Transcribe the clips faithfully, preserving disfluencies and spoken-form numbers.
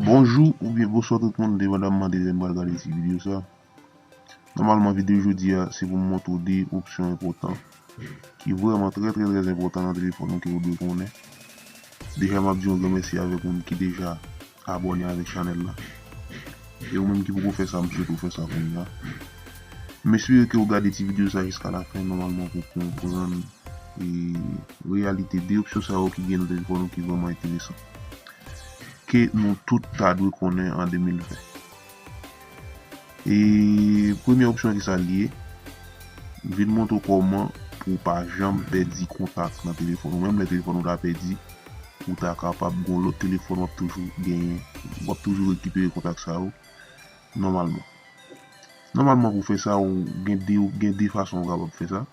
Bonjou oubyen bonswa tout moun, depandamman de lè n pral gade ti videyo sa. Nòmalman, videyo jodi a, se pou m montre w de opsyon enpòtan, ki vrèman trè, trè, trè enpòtan nan telefòn ou ke ou dwe konnen. Deja, m ap di yon gran mèsi avèk moun ki deja abòne avèk chanèl la. E ou menm ki poko fè sa, m swete w fè sa kounye a. M espere ke w gade ti videyo sa jiska lafen, nòmalman pou w konprann e reyalite de opsyon sa yo ki gen nan telefòn ou ki vrèman enteresan, ke nou tout ta dwe konnen an de mil ven. E premye opsyon ki sa l ye, m vin montre w kòman pou w pa janm pèdi kontak nan telefòn ou. Menm lè telefòn ou ta pèdi, ou ta kapab gon lòt telefòn, w ap toujou genyen, w ap toujou rekipere kontak sa yo nòmalman. Nòmalman, pou fè sa, ou gen de, gen de fason ou kapab fè sa.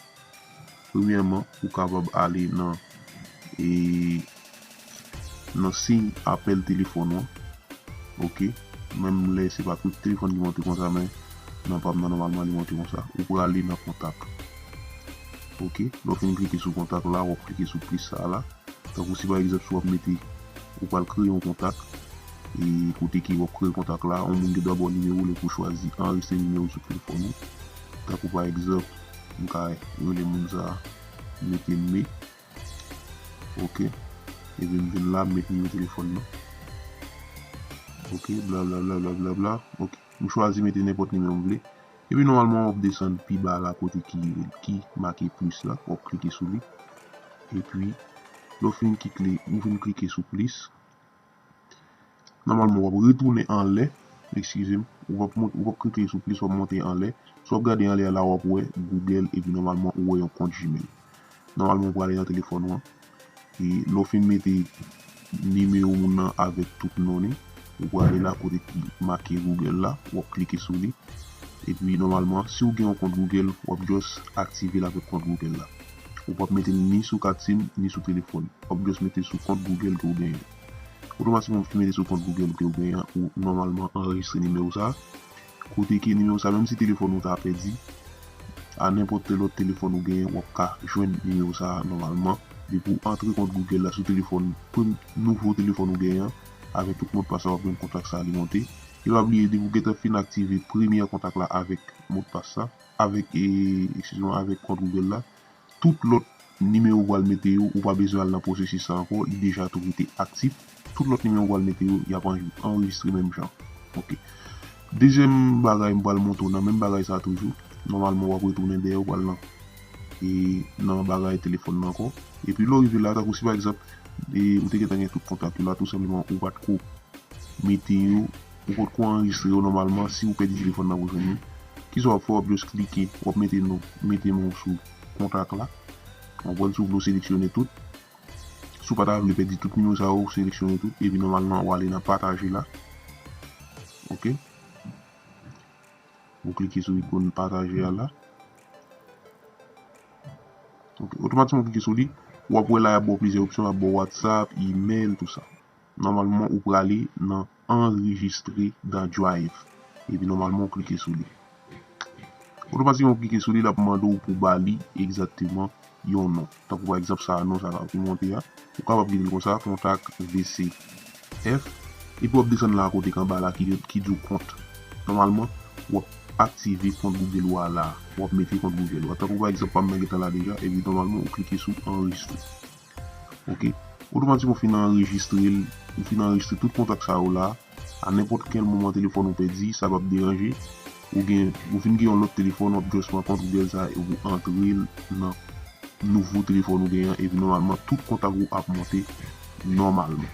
Premyèman, ou kapab ale nan, e, nan siy apèl telefòn ou an. Oke? Menm lè se pa tout telefòn ki monte konsa, men nan pa m nan, nòmalman, li monte konsa. Ou prale nan kontak. Oke? Lè w fin klike sou kontak la, w ap klike sou plis sa la. Tankou si pa egzanp, si w ap mete, ou pral kreye yon kontak, e kote ke w ap kreye kontak la, yon moun gen dwa ba w nimewo w, lè pou w chwazi anrejistre nimewo sou telefòn ou. Tankou pa egzanp, m ka rele moun sa a, mete me, oke, epi m vin la, m met nimewo telefòn nan, oke, blablabla, blablabla, oke, m chwazi mete nenpòt nimewo m vle, epi nòmalman w ap desann pi ba la kote ki, ki make plis la, w ap klike sou li, epi lè w fin klike, ou fin klike sou plis, nòmalman, w ap retounen anlè. Eskize m. Ou p ap mont-, ou p ap klike sou plis, w ap monte anlè. Si w ap gade anlè a la, w ap wè Google, epi nòmalman, ou wè yon kont Gmail. Nòmalman, ou prale nan telefòn ou an. E lè w fin mete nimewo moun nan avèk tout non li, ou prale la kote ki make Google la, w ap klike sou li. Epi, nòmalman, si w gen yon kont Google, w ap just aktive l avèk kont Google la. Ou p ap mete l ni sou kat sim, ni sou telefòn. W ap just mete sou kont Google ke w genyen. Otomatikman, w fin mete sou kont Google ke w genyen an, ou nòmalman anrejistre nimewo sa a. Kote ke nimewo sa a, menm si telefòn ou ta pèdi, a nenpòt lòt telefòn ou genyen, w ap ka jwenn nimewo sa a nòmalman. Depi w antre kont Google la sou telefòn, premye nouvo telefòn ou genyen an, avèk tout modpas sa, w ap jwenn kontak sa a, li monte. E pa bliye, depi w gentan fin aktive premye kontak la avèk modpas sa, avèk, e, eskize m, avèk kont Google la, tout lòt nimewo ou pral mete yo, ou pa bezwen al nan pwosesis sa ankò, li deja tou rete aktif. Tout lòt nimewo ou pral mete yo, y ap anj-, anrejistre menm jan. Oke. Dezyèm bagay m pral montre w nan menm bagay sa toujou. Nòmalman, w ap retounen dèyè, ou pral nan, e, nan bagay telefòn nan ankò. Epi lè w rive la, tankou si pa egzanp, e, ou te gentan gen tout kontak yo la, tou senpleman, ou pa t ko mete yo, ou potko anrejistre yo nòmalman, si ou pèdi telefòn nan pou jwenn li. Kisa w ap fè? W ap just klike, w ap mete non, mete non w sou kontak la. W ap pran si w vle w seleksyone tout. Si w pa ta vle pèdi tout nimewo sa yo, w seleksyone tout, epi nòmalman w ale nan pataje la. Oke. Ou klike sou ikòn pataje a la. Oke. Otomatikman w klike sou li, w ap wè la y ap ba w plizyè opsyon, y ap ba w WhatsApp, email, tout sa. Nòmalman, ou prale nan anrejistre dans Drive. Epi nòmalman, ou klike sou li. Otomatikman, ou klike sou li, l ap mande w pou ba li egzakteman yon non. Tankou pa egzanp, sa a, non sa la ki monte a. Ou kapab kite l konsa, kontak V C F. Epi w ap desann la kote k anba la ki, ki di w kont. Nòmalman, w ap aktive kont Google ou a la. W ap mete kont Google ou a. Tankou pa egzanp, pa m nan gentan la deja, epi nòmalman, ou klike sou anrejistre. Oke. Otomatikman, ou fin anrejistre l, ou fin anrejistre tout kontak sa yo la. A nenpòt kèl moman telefòn ou pèdi, sa p ap deranje. Ou gen, ou vin gen yon lòt telefòn, w ap just pran kont Google sa e ou antre l nan nouvo telefòn ou genyen, epi nòmalman, tout kontak ou ap monte nòmalman.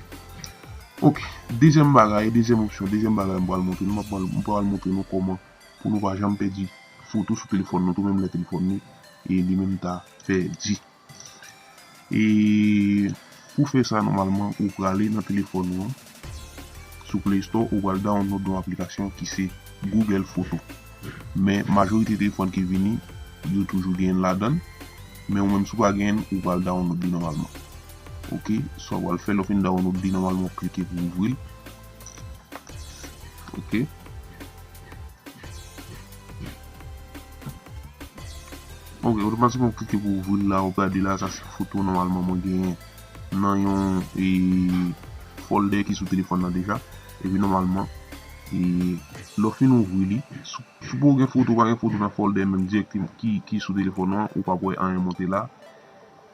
Oke, dezyèm bagay, dezyèm opsyon, dezyèm bagay m pral montre nou, m ap pral, m pral montre nou kòman pou nou pa janm pèdi foto sou telefòn nou, tou menm lè telefòn nou, e li menm ta pèdi. E pou fè sa, nòmalman, ou prale nan telefòn ou an, sou Play Store, ou pral download yon aplikasyon ki se Google Photo. Men, majorite telefòn ki vini, yo toujou genyen l ladan l. Men ou menm, si w pa genyen l, ou pral download li nòmalman. Oke, sa w pral fè, lè w fin download li, nòmalman, w klike pou ouvri l. Oke. Oke, otomatikman w klike pou ouvri l la, w gade la, sa se foto nòmalman mwen genyen nan yon, e, folder ki sou telefòn nan deja. Epi nòmalman, e lè w fin ouvri li, si, si w gen foto, pa gen foto nan folder menm dirèkteman ki, ki sou telefòn nan, ou p ap wè anyen monte la.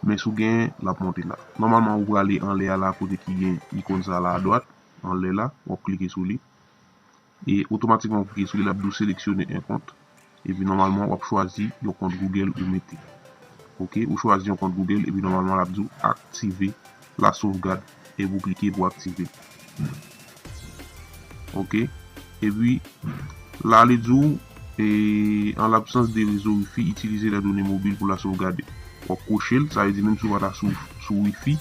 Men si w gen, l ap monte la. Nòmalman, ou prale anlè a la kote ki gen ikòn sa la adwat, anlè la, w ap klike sou li. E otomatikman, w klike sou li, l ap di w seleksyone yon kont. Epi nòmalman, w ap chwazi yon kont Google ou mete. Oke, ou chwazi yon kont Google, epi nòmalman, l ap di w aktive la sovgad. Epi w klike pou aktive. Oke, epi la, li di w, e, en l'absence de réseau Wi-Fi, utilisez les données mobiles pour la sauvegarder. W ap koche l, sa vle di menm si w pa ta sou, sou Wi-Fi,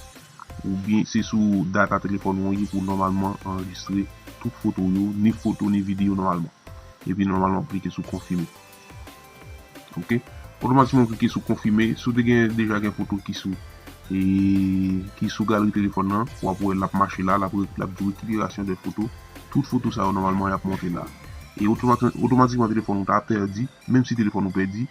oubyen se sou data telefòn ou ye pou nòmalman anrejistre tout foto yo, ni foto, ni videyo nòmalman. Epi nòmalman w klike sou konfime. Oke? Otomatikman w klike sou konfime. Si w te gen, deja gen foto ki sou, e, ki sou galri telefòn nan, w ap wè l ap mache la, l ap re-, l ap di rekiperasyon de foto. Tout foto sa yo nòmalman y ap monte la. E otomati-, otomatikman telefòn ou ta pèdi, menm si telefòn ou pèdi,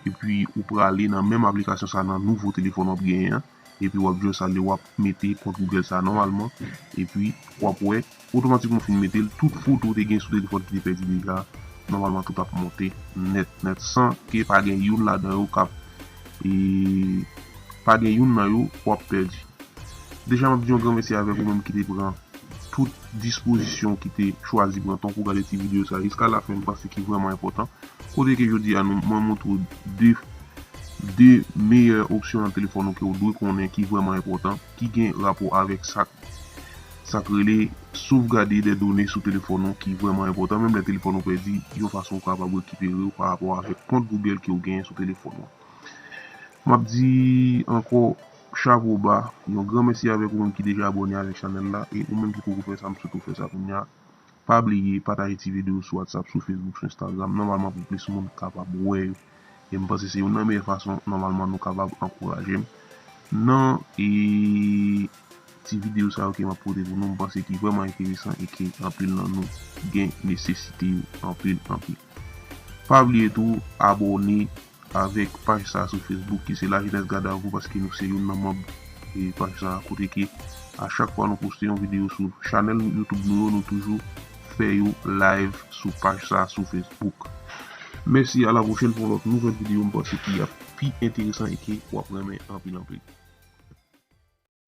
epi ou prale nan menm aplikasyon sa nan nouvo telefòn w ap genyen an, epi w ap jwenn sa lè w ap mete kont Google sa nòmalman, epi w ap wè, otomatikman w fin mete l, tout foto w te gen sou telefòn ki te pèdi deja, nòmalman tout ap monte nèt, nèt, san ke pa gen youn ladan yo k ap, e, pa gen youn nan yo w ap pèdi. Deja, m ap di yon gran mèsi avèk ou menm ki te pran tout dispozisyon, ki te chwazi pran tan pou gade ti videyo sa jiska lafen, m panse ki vrèman enpòtan. Kote ke jodi a nou, mwen montre w de, de meyè opsyon nan telefòn ou ke w dwe konnen ki vrèman enpòtan, ki gen rapò avèk sa, sa k rele sovgade de done sou telefòn ou ki vrèman enpòtan, menm lè telefòn ou pèdi, yon fason ou kapab rekipere yo pa rapò avèk kont Google ke w genyen sou telefòn ou. M ap di ankò, chapo ba, yon gran mèsi avèk ou menm ki deja abòne avèk chanèl la, e ou menm ki poko fè sa, m swete w fè sa kounye a. Pa bliye pataje ti videyo sou WhatsApp, sou Facebook, sou Instagram, nòmalman pou plis moun kapab wè yo. E m panse se youn nan meyè fason, nòmalman, nou kapab ankouraje m nan, e, ti videyo sa yo ke m ap pote pou nou, m panse ki vrèman enteresan e ke anpil nan nou gen nesesite yo anpil, anpil. Pa bliye tou abòne avèk paj sa a sou Facebook ki se La Jeunesse Garde à Vous, paske nou se youn nan manm, e, paj sa a, kote ke a chak fwa nou poste yon videyo sou chanèl YouTube nou yo, nou toujou fè yo live sou paj sa a sou Facebook. Mèsi, a la pwochèn pou yon lòt nouvèl videyo, m panse ki ap pi enteresan e ke w ap renmen anpil, anpil.